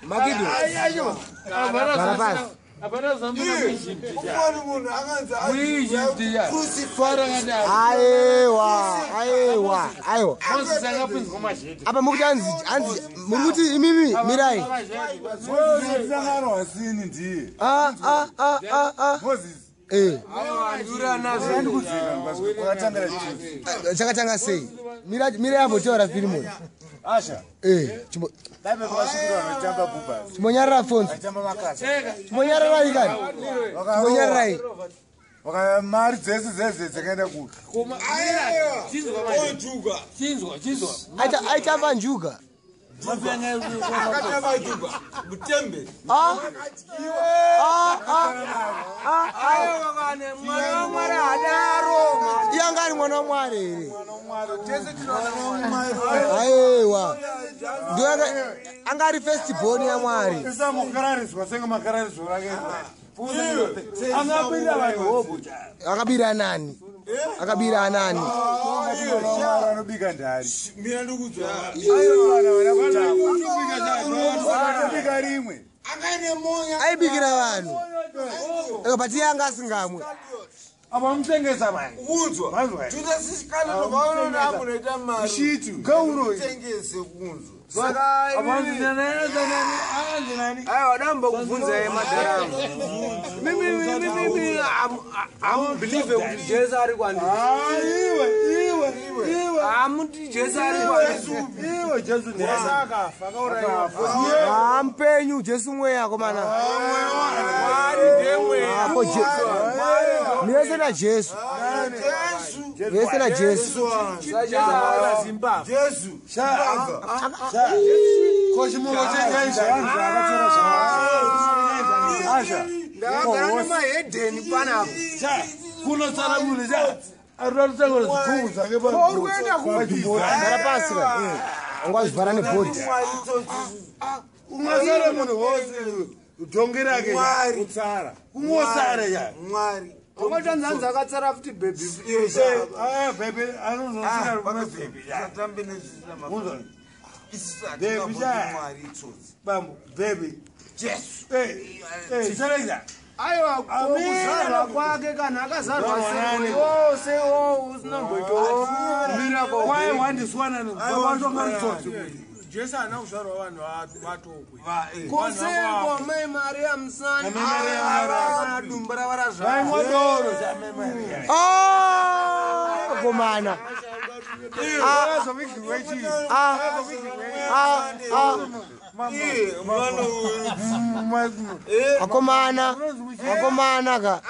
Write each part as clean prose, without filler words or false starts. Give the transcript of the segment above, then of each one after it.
Makido. Gara pasi. Umweni munhu akanzi Aiwa, aiwa, aiwa. Apa mukuti anzi anzi muri kuti imimi mirai. Sangano wasini ndiye. Ah ah ah ah ah. Moses. Eh, Andikudzika kwakatangira chii? chakatanga sei? Mirai mirai ambotaura Filimon. Asha. Eh, chimbo Dai pekuvasvikira vanotamba bhubhasi. chimbonyarara Fonso. Vaitamba makasa. Chimbonyararai kani. Chimbonyararai. Vaka mari dzese dzese dzakaenda kupi? Ojuga. Aita aitamba njuga. Akatamba juga mutembe. Ah. Ah ah. Ah ah. Mwana wamwari hadaro. Iye anga ari mwana waMwari here? Aiwa. Ndiye anga ari first born yaMwari. Isamukarariswa senge makarariswa rake. Angabira vanhu hobo. Akabira nani? Akabira nani? Mwana waMwari anobika ndari. Mina ndikudzwa. Vana vana kutamba. Anobika rimwe. Akaine monya. Aibikira vanhu. But iye anga asingamwe. Abamutengesa mani. Kunzwa. Manzwa. Judas Iscariot vaona amunoita mari. Shitu. Gauro. Tengese kunzwa. Aiwa damba kubvunza ye madharamu. Mimi amubhilivhe kuti Jesu ari kwandiri. Iwe iwe iwe. Amuti Jesu ari kwandiri. Iwe Jesu ndiye. Ah, mupenyu Jesu mweya akomana. Mwari ndiye mweya. Apo Jesu. Miyese na Jesu. Jesu. Miyese na Jesu. Jesu haana Zimbabwe. Jesu. Kochimungo chenyaisha. Asha. Ndakagara nemahedheni panapa. Kunosara munhu cha. Arikuda kutengera zvigubhu zvake pa. Uri kuenda kupi? Gara pasi ka. Ungazvivhara nebhodhi. Ungasara munhu wose. Dhongi rake. Mwari. Kutsara. Kungosara ya. Mwari. Ungotanzanzi akatsara futi bhebhi. Ah baby anozosara baby. Usatambe nezvisina Unzwa. Isusu Baby, hatingamboti cha. Mwari itsotsi. Bambo baby. Jesu. Hey. Hey, selekta. Aiwa kuzvarwa kwake kana akazvarwa sewose usinomboitawo miracle. Why wandiswana vatonga ritsotsi. Jesu haana kuzvarwa vanhu vatokwe. Koseko mai Maria musani. Mai Maria Maria. Dumba ravarazvarwa. Vaimwa doro cha mai Maria. Ah, akomana. Vazovigiwe chii? Ah ah ah. Akomana. Akomana ka.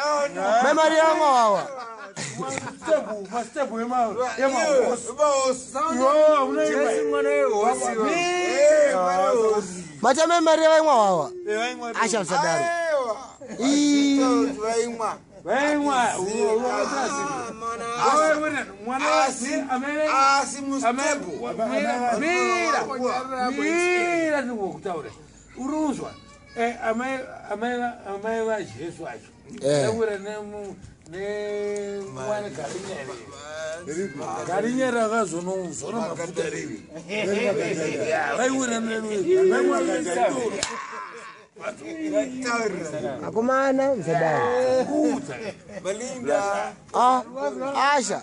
Mai Maria vamwa wawa. Mastepu emahosi. Jesu mwana wehosi. Macha mai Maria vaimwa wawa. Asha musadaro. Ii. Vaimwa. Vaimwa. Asi mustepu. Mira, mira ndikukutaura. Uri uzwa. Amai vaJesu acho. Taura nemwana Garinyere. Garinyere akazonozora mafuta rivi. Vaiwira Akomana musadaro. Belinda Ah, Asha.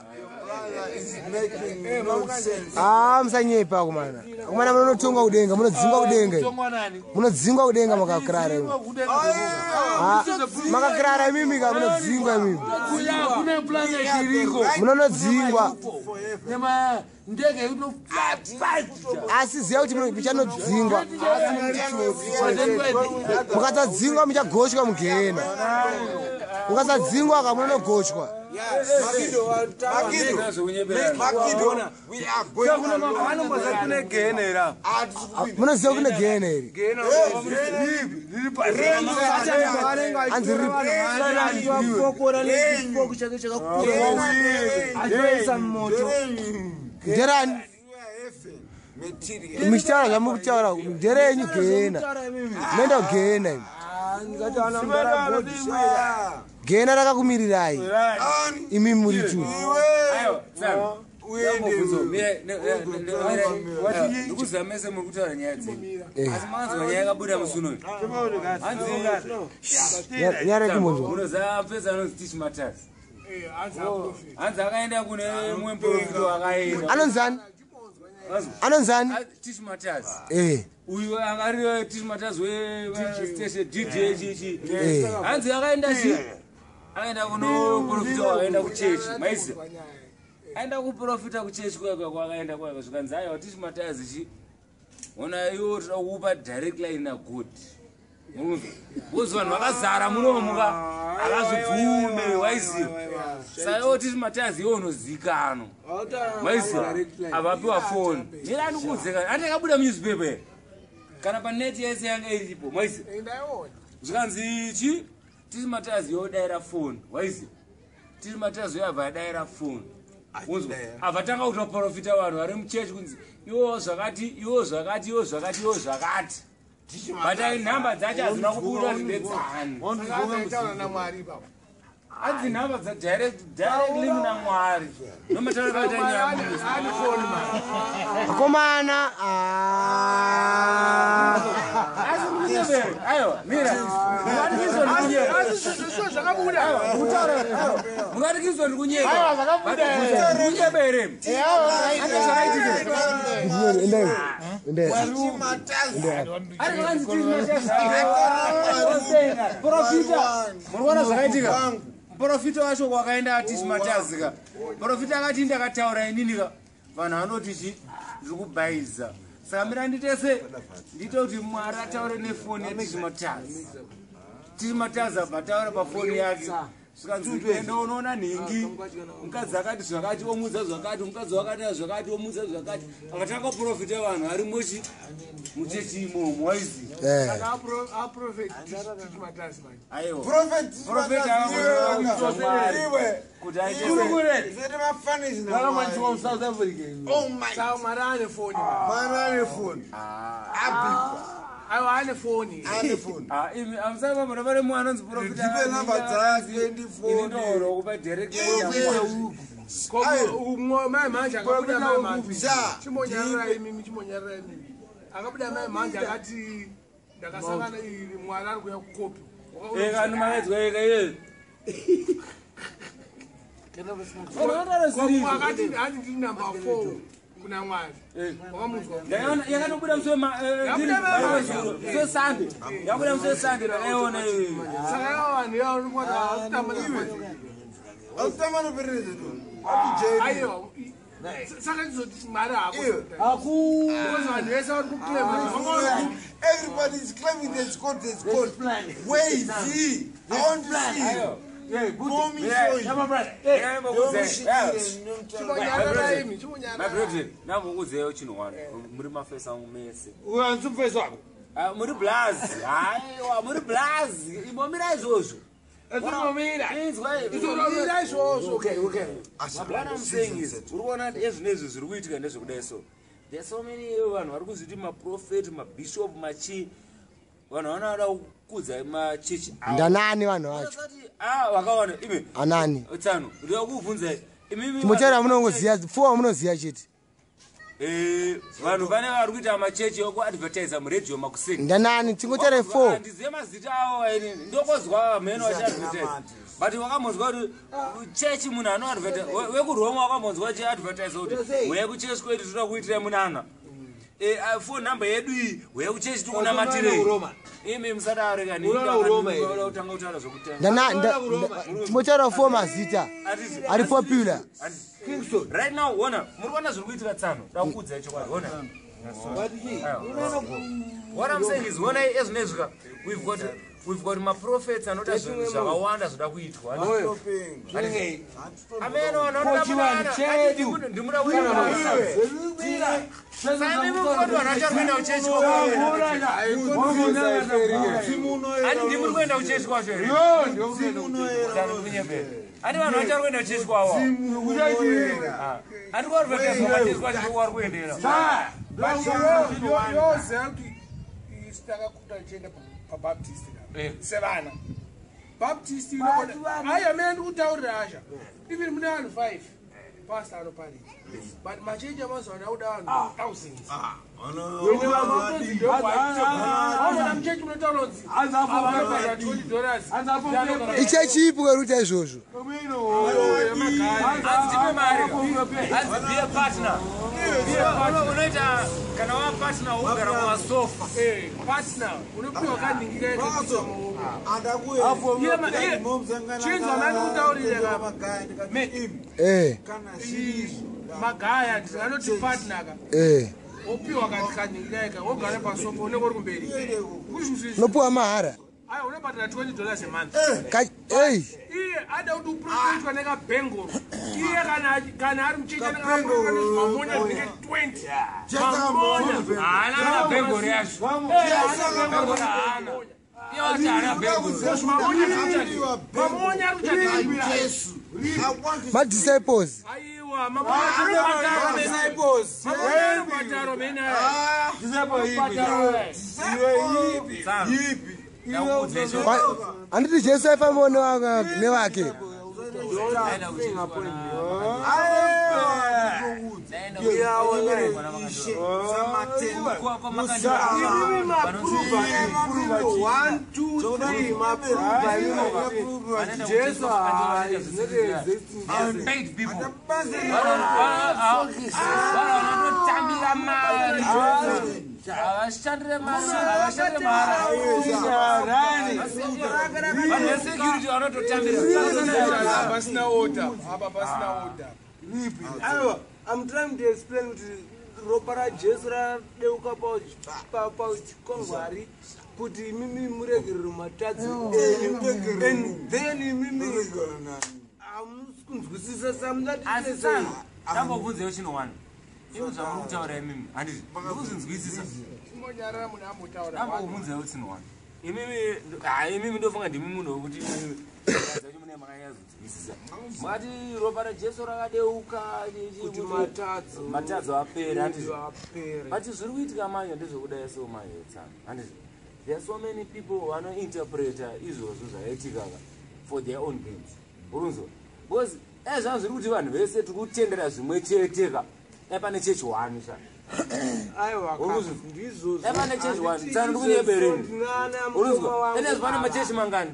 is making nonsense. Ah, musanyepa akomana. Akomana munonotonga kudenga, munodzingwa kudenga. Tongwanani. Munodzingwa kudenga makakirara imi. Ah, makakirara imimi ka munodzingwa imimi. Kune planet iriko. Munonodzingwa. Nema ndege inofly. Asi ziya kuti muchanodzingwa. Mukasadzingwa muchagochwa mugehena. Mukasadzingwa ka munonogochwa. Makido. Makido. We are going alone. Vanomboziva kune gehena here apa. Munoziva kune gehena here? Gehena. Anzi riri Vafokora nechipoko chake chakakura. Achoisa mumoto. nderani? Material. Muchitaura zvamukutaura nderenyu gehena. Munoenda kugehena imi. Ndikati ana mudara bhodhi. Gehena rakakumirirai. Imi muri tu. Iwe. Ndikuziva mese muri kutaura nyaya dzenyu, asi manzwa nyaya yakabuda musi unoyu. Hanzi Nyara timbonzwa. Munoziva mufesi anonzi Tish Matters? Hanzi akaenda kune mumwe muprofita wakaenda. Anonzani? Anonzani? Tish Matters. Eh. Uyu anga ari Tish Matters westation DJ chichi. Eh. Hanzi akaenda chi, akaenda kunoprofita, wakaenda kuchechi, maiziva, aenda kuprofita kuchechi kweka kwakaenda kweka, zvikanzi, "Aiwa, Tish Matters, chi ona iwo, toda kukupa direct line naGod." Because vanhu vakazara munomuka havazvibvume, waiziva. Saka iwo Tish Matters iwo unozikanwa, waiziva, avapiwa foni. Mira, andikuudze, ati akabuda munewspaper here kana paneti yese yanga iripo, maiziva. Zvikanzi chi, Tish Matters yodayira foni, waiziva. Tish Matters yoabva adayira foni, unzwa, abva tanga kutoprofita vanhu vari muchechi kunzi iwo zvakati, iwo zvakati, iwo zvakati, iwo zvakati, but nhamba dzacho hadzina kubuda ndedzani. Hanzi nhamba directly muna Mwari nomataura kaita nyaya. Akomana, ah. Asi mukunyevere, aiwa, mira, mungati kizo ndikunyeva, ndikunyevere, ane zvakaitika. Endai, endai. Ari zvakanzi profita, muri kuona zvakaitika, muprofita wacho kwakaenda Tish Matters ka, muprofita akati, "Ndakataura inini ka, vanhu vanoti chi ndiri kubhaiza, saka mira nditese ndiite kuti Mwari ataure nefoni yaTish Matters." Tish Matters abva ataura pafoni yake, zvikanzi, "Enda unoona nhingi, mukadzi akati zvakati, omudza zvakati, mukadzi wakati zvakati, omudza zvakati." Akatanga kuprofita vanhu vari muchi muchechi imomo, waiziva. Eh. Aiwa. Prophet. Prophet kuti aite Vakamanchiwa muSouth Africa. Oh my. Mwari ane foni. Mwana ane foni. Abikwa. Aiwa, ane foni. Ane foni. Ah, imi amusaba muna pane mumwe anonzi profita. Ndipe namba dzake ndifone. Ini ndohoro kupa direct. Mai manje akabuda, mai manje. Sha. Chimonyarira imimi, chimonyarira imimi. Akabuda mai manje akati, "Ndakasangana iri, Mwari ari kuuya kukopi." Eka makaidzwa eka iye. Akati handi ndiri namba 4 kuna Mwari. Wakamunzwa? Yakatobuda musi weSande, yabuda musi weSande, ndakaiona iyoyo. Saka ivo vanhu ivavo kutamba. Akutamba noperereza tu. Ati Aiwa, saka ndizoti Mwari hako. Iwe. Because vanhu vese vari kuclaima. Everybody is claiming there's God, there's God. Where is he? I want to see him. Mommy show you. Chimonyarira imi, chimonyarira. My brethren, nambokuudzeyo chinhu wani, muri mafesi angu mese. Uyanzi mufesi wako. Ah, muri blazi, haiwa, muri blazi, imbomira izvozvo. Atimbomira. Inzwa. Mira izvozvo. What I'm saying is, uri kuona kuti ezvinezvi zviri kuitika ndezvekudai. So there are so many vanhu vari kuzviti maprofeti, mabishop, machi, vanhu vanoda kukudza machechi avo. Ndanani vanhu vacho? Ah, vakawanda ime. Anani? Tsano, ndoda kukubvunzai imimi. Chimbotaura munongoziva, four munoziva chete. Vanhu pane vari kuita machechi ekuadvertisa muredhiyo makuseni. Ndanani? Tingotaure four. Ndizive mazita avo inini, ndokozwa mheno vachiadvertise, but wakambonzwa kuti chechi munhu anoadvertise wekuRoma, wakambonzwa achiadvertise kuti, "Huyai kuchechi kwedu, toda kuitirai munana, phone number yedu iyi, huyai kuchechi tikunamatirei"? Imi musadaro kani. Unoona Uroma here? Kutanga kutaura zvokutanga. Chimbotaura four mazita ari popular. Kingston. Right now, ona, muri kuona zviri kuitika, tsano, da kuudzai chokwadi, ona. What I'm saying is, ona, ezvinezvi ka, we've got maprophets anoita zvinhu zvakawanda zvoda kuitwa. Ameno Ko chivanhu chedu. Ndimuda kuita vanhu vachari kuenda kuchechi kwako. Ani ndimuri kuenda kuchechi kwacho here? Ani vanhu vachari kuenda kuchechi kwavo? Ani kuadvertiswa machechi kwacho vari kuendera? Yoziva kuti isu takakuta tichienda paBaptist sevana. Baptist, aiwa, mene ndikutaurira asha, even mune vanhu 5. Pastor anoparidza, but machechi amazuva ano auda vanhu thousands. Aona muchechi munotaura kunzi avanobhadhara $20. Ichechi ipi kweri kuita izvozvo? Hanzi tipe mari, hanzi be a partner. Unoita kana wa partner wogara kumasofa. Partner unopiwa kanhingi kaekuisa maoko. Chinzwa mandikutaurire ka. Magaya ndinganoti partner ka. Wopiwa kanhingi kaeka, wogara pasofa, unenge uri kumberi. Unopiwa mahara? Aya, unobhadhara $20 a month. Ei. Iye ada kuti uprofitwa nekabhengoro. Iye kana ari muchechi anenge akaprofitwa nezvimamonya zvinenge 20 mamonya. Haana kana bhengoro yacho. Bhengoro haana. Iye wacho haana bhengoro. Mamonya ari kuchati, mamonya ari kuchati. Madisciples. Aiwa, mamonya ari kubhadhara, mamonya ari kubhadhara mene aya. Ndakuudza izvo. Handiti Jesu aifambawo nevake? Ndaenda kuchechi ndaenda kuchechi kwa kwa Imimi maprova, 1 2 3, maprova. Jesu is not existing. Paid people. Vanotambira mari, havashandire mari, havashandire mari. Vanhu vesecurity vanototambira. Pasina order apa, pasina order. Aiwa, I'm trying to explain kuti ropa raJesu radeuka pachikwangwari kuti imimi muregerero matadzo enyu, and then imimi hamusi kunzwisisa. Asi Samunati. tsano, ndambobvunzewo chino wani. Imi zvamuri kutaura imimi, handiti ndikuzvinzwisisa. Chimonyarara, munhu ambotaura. Ndambobvunzewo chino wani. Imimi, ha, imimi ndofunga ndimi munhu wekuti imimi dzacho mune makanyazonzwisisa. Makati ropa raJesu rakadeuka kuti matadzo matadzo apere, handiti? Apere. But zviri kuitika manje ndezvekudai so manje tsano, handiti there are so many people vanointerpreta izvozvo zvaitika ka for their own gains. Urunzwa? Because dai zvanga zviri kuti vanhu vese tiri kutendera zvimwe chete ka, dai pane chechi one sha. Aiwa. Uruzwa? Ndizvozvo. Dai pane chechi one. Handiti Tsano, ndikunyebere. ndinana Urunzwa? mukoma Ene wangu. pane machechi mangani?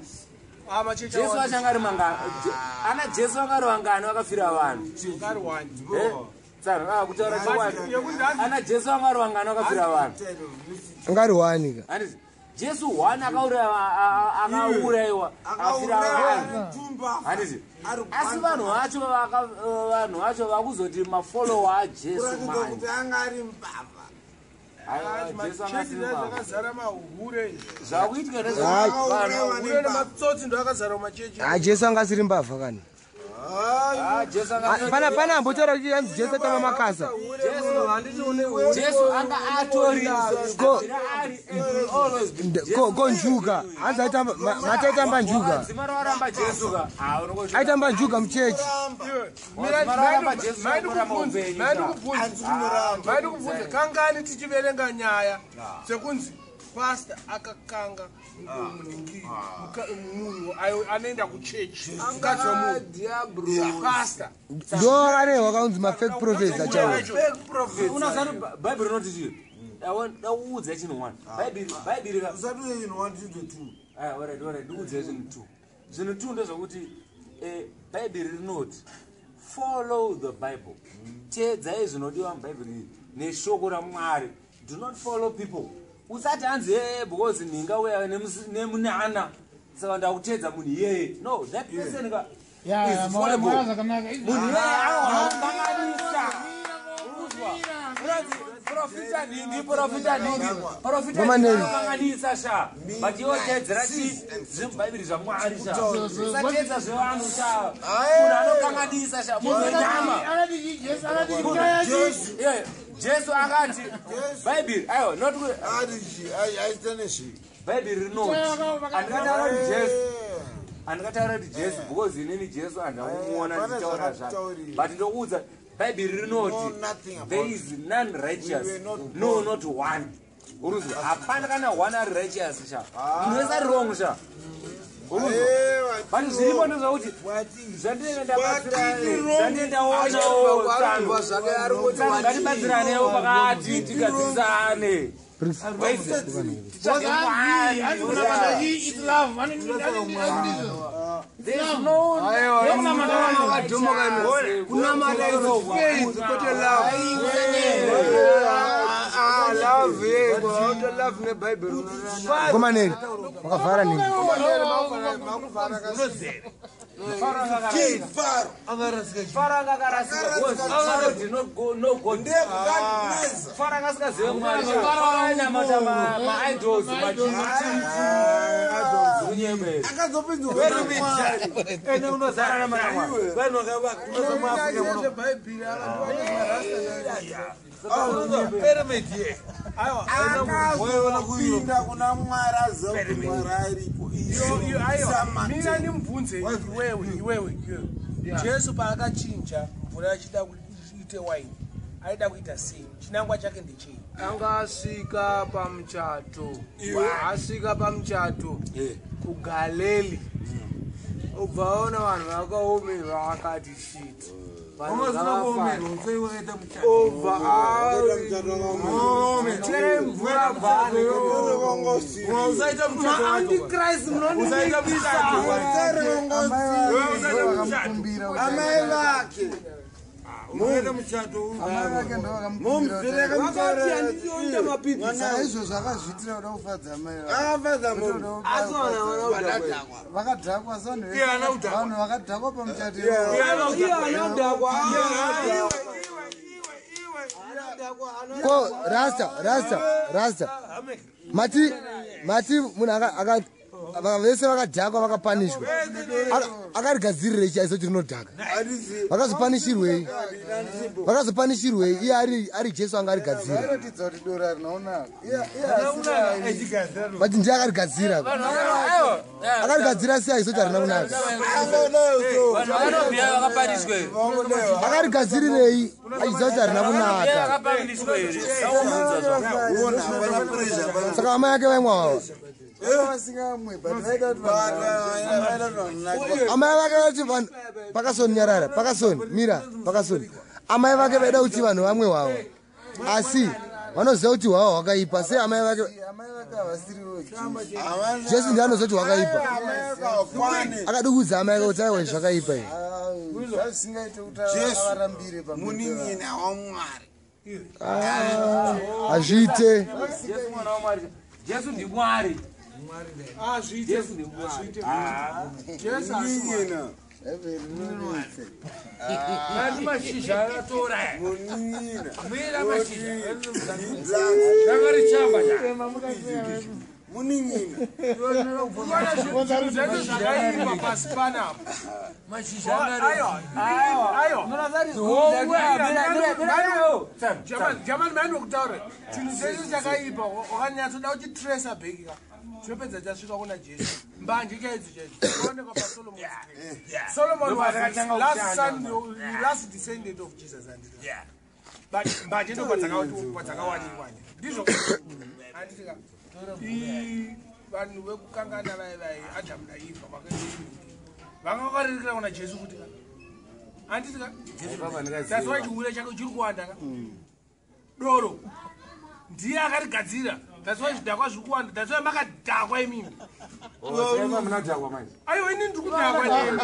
Machechi Jesu acho anga ari mangani? Ana Jesu anga ari vangani vakafira vanhu? ari one. Eh? Tsano, ah, kutaura chokwadi, Yekuti hanzi ana Jesu anga ari vangani vakafira vanhu? Angari wani ka. Handiti Jesu one akaurayiwa akafira vanhu, handiti? Asi vanhu vacho vanhu vacho vakuzoti mafollower aJesu Kuratidza manje. kuti anga ari mbavha. Aiwa, Jesu anga Machechi asiri mbavha. akazara mahure. Zvakuitika Hai. ndezvekuti Hure nematsotsi ndo akazara mumachechi. Ha, Jesu anga asiri mbavha kana. Jesu Ah, pana ambotaura kuti hanzi Jesu atamba makasa. Jesu anga atori ari and will always be. Ko njuga hanzi aitamba mati aitamba njuga. Dzima rawaramba Jesu ka. Ah, unongosvika. Aitamba njuga muchechi. Maramba Jesu akuramba upenyu. Maidi kubvunza kangani tichiverenga nyaya sekunzi pasta akakanga munhingi munhu anoenda kuchechi, mukadzi wemunhu, pasta. Ndo vakarehwa kaunzi mafake prophets achaura. Unozati Bhaibheri rinoti chii? Ndakuudza chinhu one. Bhaibheri ka. Usatuze chinhu one, tuze two. Aya, alright, alright, ndikuudzai zvinhu two. Zvinhu two ndezvekuti Bhaibheri rinoti follow the Bible. Teedzai zvinodiwa mubhaibheri neshoko raMwari. Do not follow people. Usati hanzi because nhinga uya nemunana, saka ndakuteedza munhu iyeye. No, that person ka is fallible. Munhu iyeye anokanganisa. Urikuzwa? Unonzi profita nhingi, profita nhingi, profita Ngoma nhingi neni. anokanganisa sha, but iwe teedzera chi zvemubhaibheri zvaMwari sha. Usateedza zvevanhu sha. Munhu anokanganisa sha, munhu wenyama. Iye, Jesu akati bhaibheri, aiwa, not Aita nezvii? Bhaibheri rinoti, handingataura kuti Jesu, handingataura kuti Jesu because inini Jesu handakumuona Pane ndichitaura zvake, zvakataurira. but ndokuudza bhaibheri rinoti Know nothing about there is none righteous, We were not no, not one. Uruzwa? Hapana kana one ari righteous sha. Munhu wese ari wrong sha. But zviripo ndezvakuti zvandinenge ndabatsirane, ndaonawo tsano, ngatibatsiranewo pakati tigadzirisane. There's no Kunamata is faith, kwete love. Ah, love, yeah, kwete love neBhaibheri. Komaneri wakavhara nini? Faro anga akarasika because Faro did not go no God. Faro anga asingazive Mwari. Faro ainamata ma-idols, machiunyembe. Ende unozara namana vanhu vakavamuafrica. Pyramid ye Akazopinda kuna Mwari, aziva kuti Mwari ariko. Mina ndimubvunze iwewe, iwewe, iwewe. Jesu paakachinja mvura achida kuti iite waini, aida kuita sei? Chinangwa chake ndechei? Anga asvika pamuchato, asvika pamuchato kuGalili, obva aona vanhu vakaomerwa, akati shit, vanhu ngavafare. Obva atere mvura Usaita muchato. Maantichrist munondibikisa. Usaita Amai vake unoita muchato. Amai vake ndovakamukumbira. Vakati handionda mapipisi. Izvozvo akazviitira kuda kufadza amai vake. Akafadza munhu. Asi vanhu havana kudhakwa. Vakadhakwa sanhu. Iye haana kudhakwa. Vanhu vakadhakwa pamuchato. Iye haana kudhakwa. Ko rasta, rasta, rasta, mati munhu vese vakadhakwa vakapanishwa. Akarigadzirirei chaiso kuti rinodhaka? Vakazopanishirwei? Vakazopanishirwei iye ari Jesu anga arigadzira? Vairatidza kuti doro harina kunaka. Vati ndiye akarigadzira. Akarigadzira sei aiso kuti harina kunaka? Vanhu vakanobhiya vakapanishwa here? Akarigadzirirei achiziva kuti harina Vanobhiya kunaka? vakapanishwa here? Saubvunza zvako. Saka amai ake vaimwa vava? Vasingamwe, but vaida kuti vanhu Amai vake vati vanhu pakasoni, nyarara pakasoni, mira pakasoni. Amai vake vaida kuti vanhu vamwe hwahwa, asi vanoziva kuti hwahwa hwakaipa. Sei amai vake? Amai vake havasirivo. Jesu ndiye anoziva kuti hwakaipa. Akadi kuudza amai ake kuti aiwa, zvakaipa izvi. Zvazvisingaite kuti Jesu, avarambire. Munin'ina waMwari. Hazviite. Jesu mwana waMwari. Jesu ndiMwari. Jesu ndiMwari. Jesu asi Munin'ina. Mati mashizha akatora. Munin'ina. Mwira mashizha. Ranga richamba cha. Munin'ina. Unoona zvinhu zvedu zvakaipa pasi panapa. Mashizha anga Aiwa, aiwa. Jamani, maindokutaura chinhu chese chakaipa wakanyatsoda uchitresa bheki ka, tinopedza tasvika kuna Jesu. Mbanje chaidzo chaidzo chinoonekwa paSolomon. Solomon was the last son, last descendant of Jesus, handiti? But mbanje ndo kwadzakawanikwa, ndizvo handitika? Vanhu vekukangana vai vai Adamu naEvha vanga vakarerekera kuna Jesu kuti ka, handitika? That's why chihure chake chiri kuwanda ka. Doro ndiye akarigadzira. That's why zvidhakwa zviri kuwanda. That's why makadhakwa imimi. Munadhakwa manje. Aiwa, ini ndiri kudhakwa nemi.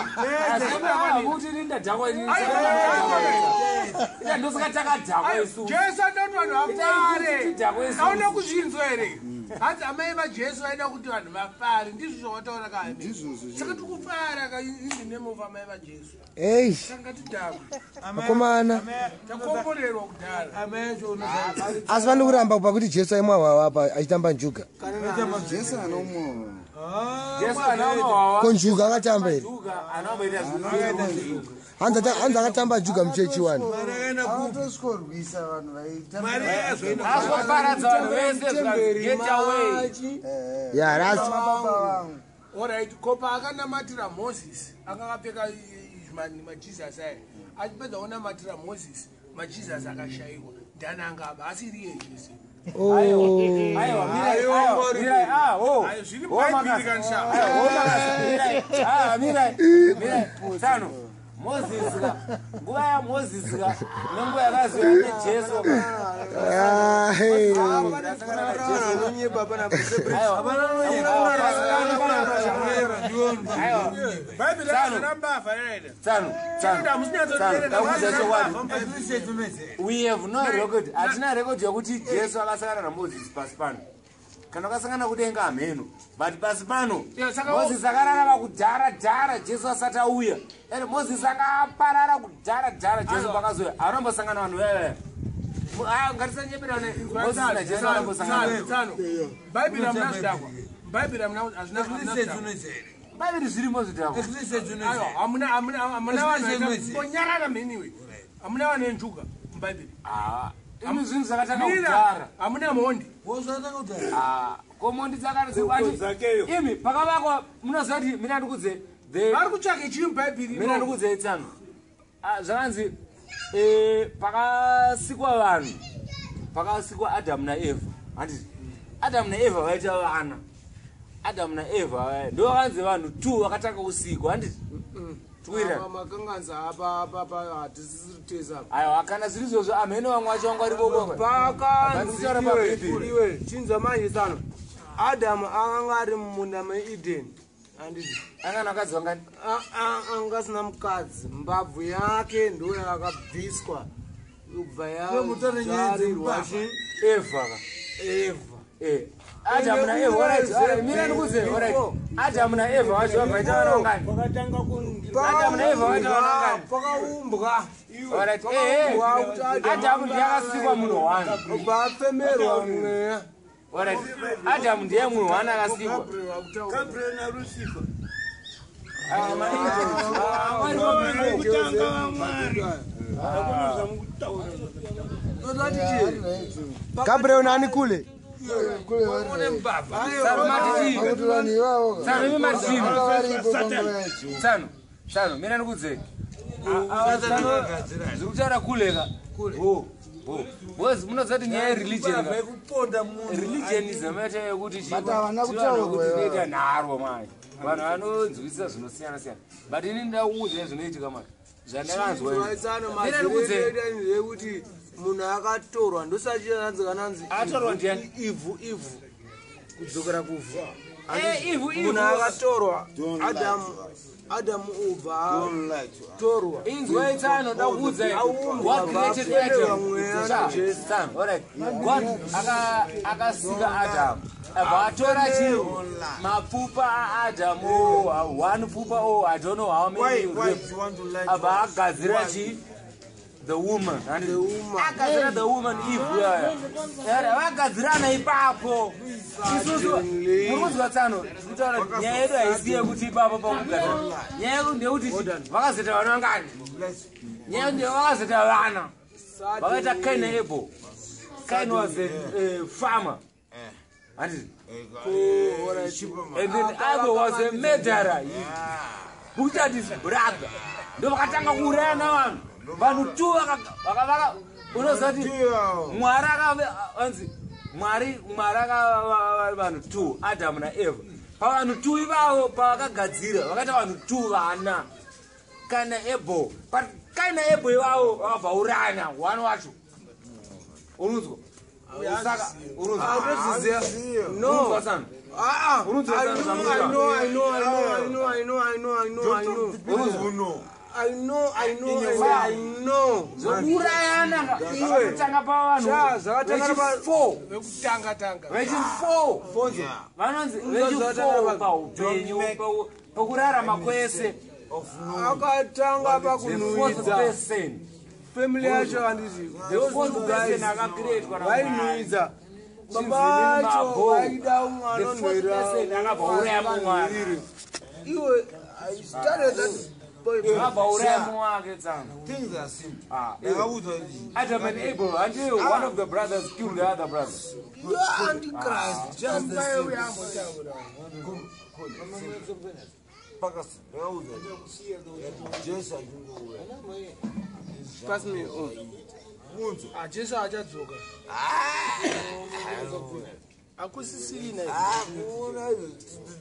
Kuti ini ndadhakwa ini. Aiwa. Ndosaka takadhakwa isu. Jesu anoda kuti vanhu vafare. Tidhakwe isu. Auna kuzvinzwa here? Hanzi amai vaJesu vaida kuti vanhu vafare. Ndizvo zvawataura ka? Ndizvozvo. Saka tiri kufara ka in the name of amai vaJesu. Ei. Saka ngatidhakwe. Akomana. Takomborerwa kudhara. Asi vandi kuramba pakuti Jesu aimwa hwahwa apa achitamba njuga. Jesu anomwa. Jesu anaomawawa. Ko njuga akatamba here? Njuga anaomboita zvinhu. Hanzi akatamba njuga muchechi wani. Akatosvikorwisa vanhu vaita. Azoparadza vanhu vese zvikanzi get away. Ya rasta. Baba vangu. Alright, ko paakanamatira Moses, anga akapfeka maJesus aya, achipedza kunamatira Moses, maJesus akashayiwa. Ndiani angaba asiri iye Jesu. Oh. Aiwa, mirai, aiwa, mirai, ah, ho. Ayo, zviri Ho, mubhaibheri makasa. kanisha. Aiwa, ho, makasa. Mirai, ah, mirai, mirai. Tsano, Moses ka, nguva yaMoses ka, nenguva yakaziva neJesu ka. Ah, hey. Anonyepa panapa. Aiwa, aiwa, Bhaibheri Tsano. rakazara mbavha here? Tsano, tsano, Chinoda tsano, ndakuudza chokwadi. hamusinyatsoteerera. We have no record, hatina record yekuti Jesu akasangana naMoses pasi pano. Kana akasangana kudenga hameno, but pasi pano Yeah, saka- Moses akararama kudhara dhara Jesu asati auya. And Moses akaparara kudhara dhara Jesu pakazouya. Anombosangana vanhu vaya. Ngatisanyeperane Moses naJesu anombosangana. Tsano, bhaibheri hamuna zvidhakwa. Bhaibheri hamuna hazvina hazvina zvidhakwa. Bhaibheri zvirimo zvidhakwa. Aiwa, hamuna hamuna hamuna vanhu vaita- bonyarara mheniwe. Hamuna vanhu venjuga mubhaibheri. Ah, imi zvinhu zvakatanga Mira, kudhara. hamuna mhondi. Ah, komondi dzakati imi pakavakwa munoziva kuti mina ndikudze the Vari kutsvaka chii mubhaibheri? mina ndikudzei tsano. Ah, zvakanzi pakasikwa vanhu, pakasikwa Adamu naEvha, handiti? Adamu naEvha vaita vana. Adamu naEvha vaya ndo vakanzi vanhu two vakatanga kusikwa, handiti? Tikuwirirana? Makanganza apa apa apa hatisisiri tese apa. Aiwa, kana zviri izvozvo amheno vamwe vacho vanga varipo boko. Pakanzi Kutaura paBhaibheri. iwe chinzwa manje tsano. Adamu akanga ari mumunda meEden. Handiti? Angana vakadzi vangani? Anga asina mukadzi, mbabvu yake ndo yakabviswa kubva yazarirwa chi Evha ka. Evha. Adamu naEvha, alright, alright, mina ndikudze, alright. Adamu naEvha vacho vabvaita vana vangani? Adamu naEvha vaita vana vangani? Pakaumbwa. Alright, Adamu ndiye akasikwa munhu one. Ubva afemerwa mweya. Alright, Adamu ndiye munhu one akasikwa. Gabriel naLucifer. Ah, ah, vari Kutanga vaMwari. Hakuna zvamukutaura. Totati chii? Gabriel nani kule? Tsano, mati chii? Pakuti vanhu ivavo Tsano, imi mati chii? vanga varipo panguva yacho. Tsano, tsano, mina ndikudze. Zviri kutaura kule ka. Bo, bo. Because munoziva kuti nyaya yereligion ka. Kuponda munhu. Religionism yacho yekuti chi- But havana chi vanhu kutaurwa vekuti ivavo. zvinoita nharo manje. Vanhu vanonzwisisa zvinosiyana siyana. But ini ndida kukuudzai zvinoitika manje. Zvandakanzwa ini. Tsano Mina ndikudze. mazirekuti munhu akatorwa ndosachinanzi kananzi Atorwa ndiani? ivhu ivhu kudzokera kuvhu. Ivhu, ivhu. Munhu akatorwa Adamu Adamu ubva atorwa. Inzwai tsano, ndoda kukuudzai. Aumbwa God created bva Adam. mweya Sha, naJesu. tsano, alright. God akasika Adam. Abva atora chi mapfupa aAdam, oh, one pfupa, oh, I don't know how many Why, why ribs. do you want to lie to Abva us? agadzira Why? chi the woman. The woman. Agadzira the woman Eve yaya. Yara, vagadzirana ipapo. Isusu muri kunzwa tsano, tiri kutaura kuti nyaya yedu haisi yekuti ipapo pakugadzira. Nyaya yedu ndeyekuti chi, vakazoita vana vangani? Nyaya yedu ndeye vakazoita vana. Vakaita Cain naAbel. Cain was a farmer. Handiti? And then Abel was a murderer. He butchered his brother. Ndo vakatanga kuurayana vanhu. Vanhu two unoziva kuti Mwari anzi Mwari Mwari akava vanhu two, Adamu naEvha. Pavanhu two ivavo pavakagadzira vakaita vanhu two vana. Kain naAbel. But Kain naAbel ivavo vakabva urayana one wacho. Urunzwa? Saka urunzwa. Autoziziva. No. Urunzwa sana. Ah, ah. Urunzwa I sana know, zvamunotaura. I know, I know, I know, I know, I know, I know, I know. People know. I know, I know, and I know. Zvokuurayana zvakatanga pavanhu Sha, zvakatanga pa- vechi4 Vekutanga tanga. vechi4 Fonzo. vanonzi Zvakatanga vechi4 paupenyu pakurarama kwese Akatanga the fourth pakunhuhwidza. person Family yacho handiti. the Those fourth two person guys akacreatwa naMwari. vainhuhwidza. Chinzi Baba vacho mabo. vaida umwe The fourth person akabva uraya mumwe wake. anonhuhwira. Iwe, I started that boy. Akabva uraya mumwe wake tsano. Things are simple. Ah, Ndakakuudza kuti Adam and Abel, until one of the brothers killed the other brother. You are antichrist. Just the same. Pakasi, ndakakuudza kuti Jesu achingouya. Pass me on. Ah, Jesu achadzoka. Hakusisina.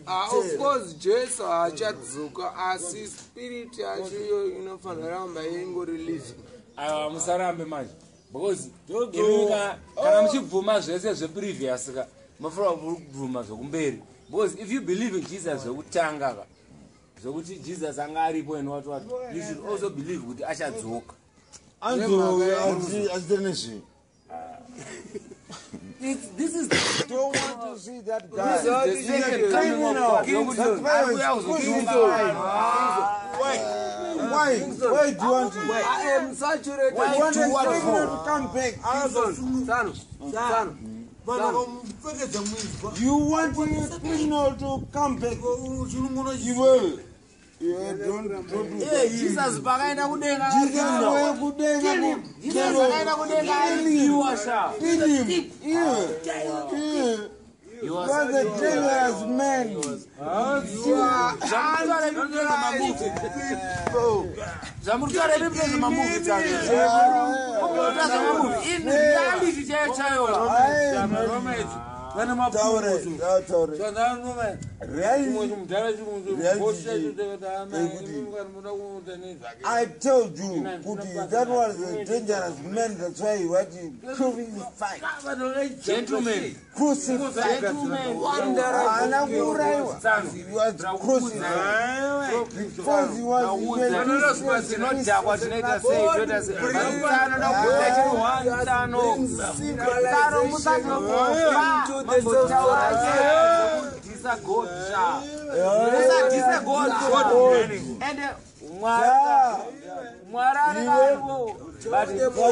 Ah, of course Jesu haachadzoka, asi spirit yacho iyo inofanira ramba ingori living. Aiwa, musarambe manje, because imi kana muchibvuma zvese zveprevious ka, munofanira kubvuma zvokumberi, because if you believe in Jesus zvekutanga ka, zvokuti Jesus anga aripo and what what, you should also believe kuti achadzoka. Anzo achitori nezvii? This is Don't want to see that guy. This is the second coming of God. Yokuti ari kuuya kuzotonga vanhu. Why? Why? Why do you want to? I am saturated. You want a criminal to come back? Tsano, tsano. Vanhu vakamupfekedza muizwa. You want a criminal to come back? Chirungu. Iwewe. Iwe, don't do that. Jesus pakaenda kudenga, Jesus wekudenga. Jesus akaenda kudenga aripiwa sha. Kill him. Iwe. Iwe. You are You are the dangerous man. Zvamurikutaura imi mune zvemamovie, zvamurikuta zvemamovie, in reality chaiyo chaiyo. Vane Taure, mapuso. taure. Reality. I told you, Kuti, that was a dangerous man. That's why he was crucified. Gentlemen. Crucified. Gentlemen. Haana kuurayiwa. He was crucified. Because he was Tinodhakwa, tinoita sei, toita sei, tsano dakubuda chiri one tsano, tsano musatofa mambotaura god sha, musadhisa God. Ende Mwari, Mwari anenge aripo, but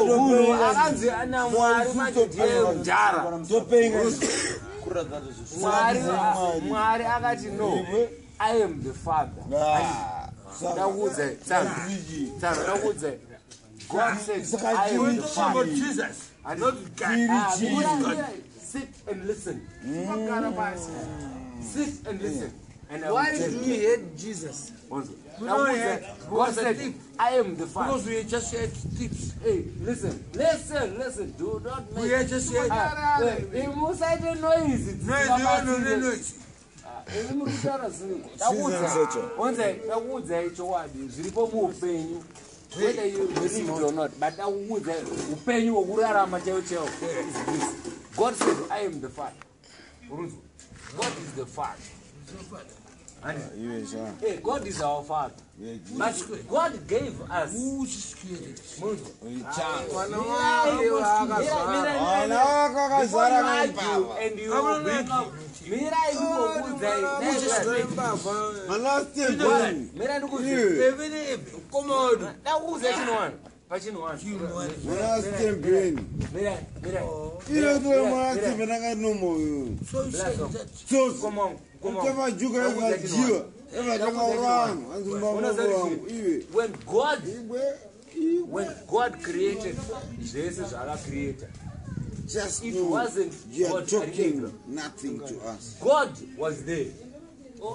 munhu akanzi ana Mwari manje ndiye mudhara. Mwari, Mwari akati, "No, I am the Father." Ndakuudza, tsano, tsano, ndakuudza, God said, "I am the Father." Jesus. And Not God. Ah, mira, sit and listen. Sit and listen. And I will Why tell do you. you hate Jesus? Ndakuudza, God said, "I am the Father." Because we just had tips. Hey, listen, listen, listen. Do not make. We just had Ah, wait, musaite noise. No, no, no, no, no. Imi muri kutaura zvinhu. Ndakuudza. Onzai, ndakuudzai chokwadi zviripo muupenyu. Whether you believe it or not, but ndakuudza upenyu hwokurarama chaiwo chaiwo is this. God said, "I am the Father." Urunzwa? God is the Father. Hey, God is our Father. But God gave us. Munzwa? Mwana wake waakazvara. Vana vakakazara Argue and you bring up. Mirai ndikukuudzai. Vana Stephen. Mirai ndikuudzai. Ndakuudzai chinhu one. Pachinhu one. Mwana Stephen. Mirai, mirai. Iye ndiye mwana Stephen akanomoyo. Tsotsi. Come on, come on. Tavajuka evajiwa. Evatakauranga. Anzi mbambo wangu. Iwe. When God created zvese zvaakacreata, Just it know wasn't you are God talking creator. nothing to us. God was there.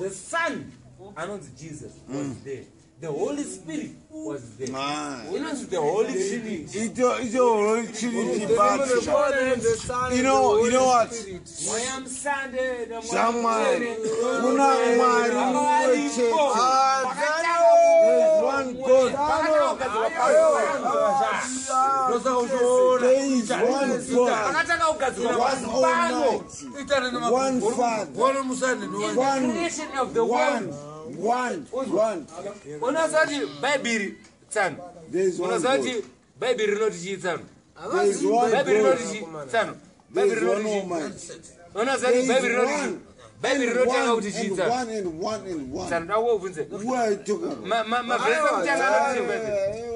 The Son, anonzi Jesus, was there. The Holy Spirit was there. Ah. Inonzi the Holy Trinity. Ito Holy Trinity party. Father and the Son You and the know, Holy you know what? Spirit. Mweya Musande naMweya Zamwari. Mutsvene. Kuna Mwari mumwe chete. There is one God. There is one God. Pakatanga kugadzirwa One pasi pano. Almighty. One Father. One, Creation of the world. one, one, one. Unoziva kuti Bhaibheri, tsano, There is one unoziva God. kuti Bhaibheri rinoti chii, tsano? There is one Bhaibheri God. rinoti chii, tsano? There Bhaibheri is one rinoti chii? Almighty. Unoziva There kuti Bhaibheri is rinoti chii? one. Bhaibheri And rinotanga one kuti chii, and tsano? one and one and one. Tsano, ndakubvunze. Who are you talking about? Mavhesi ekutanga anoti chii Bhaibheri?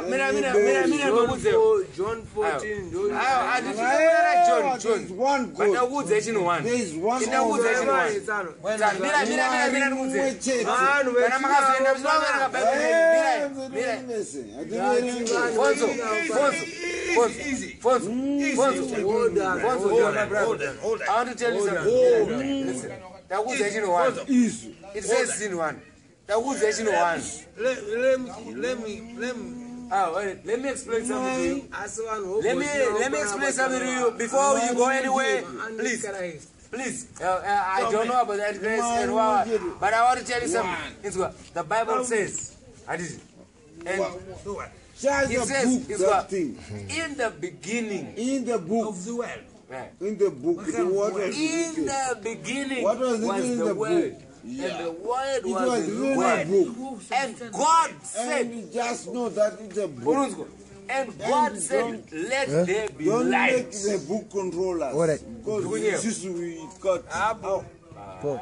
Mira, mira, mira, mira, ndokudze. John 14 ndo Aiwa, handisi kuona John, There John. is one But God. ndakuudza chinhu one. There is one Ndakuudza Almighty. chinhu one. tsano. Tsano, mira, mira, mira, mira, ndikuudze. Mumwe chete. Vanhu Kana makazoenda muchinoverenga Bhaibheri, mira, mira. Fonzo, Fonzo, Fonzo, Fonzo, Fonzo, Fonzo, you're my brother. I want to tell you something. Listen, ndakuudza chinhu one. Izvi. It says chinhu one. Ndakuudza chinhu one. Let me, let me, let me. Ah, wait, let me explain something to you. Asi vanhu Let me explain something to you before you go anywhere. Please, please. I don't know about the Antichrist and what, but I want to tell you something. It's what the Bible says. And Just it a says, book, it's that what thing. in the beginning. In the book, Of the world. Right. in the book, the word was In written. the beginning What was written was in the the word, book? Yeah. and the word It was was with written in God. the book. And God said, And you just know that it's a book. Urunzwa. And God And said, don't- let there be Don't light. make the book control us. Alright. Because Ndikunyeva. this we got. Apo. Po.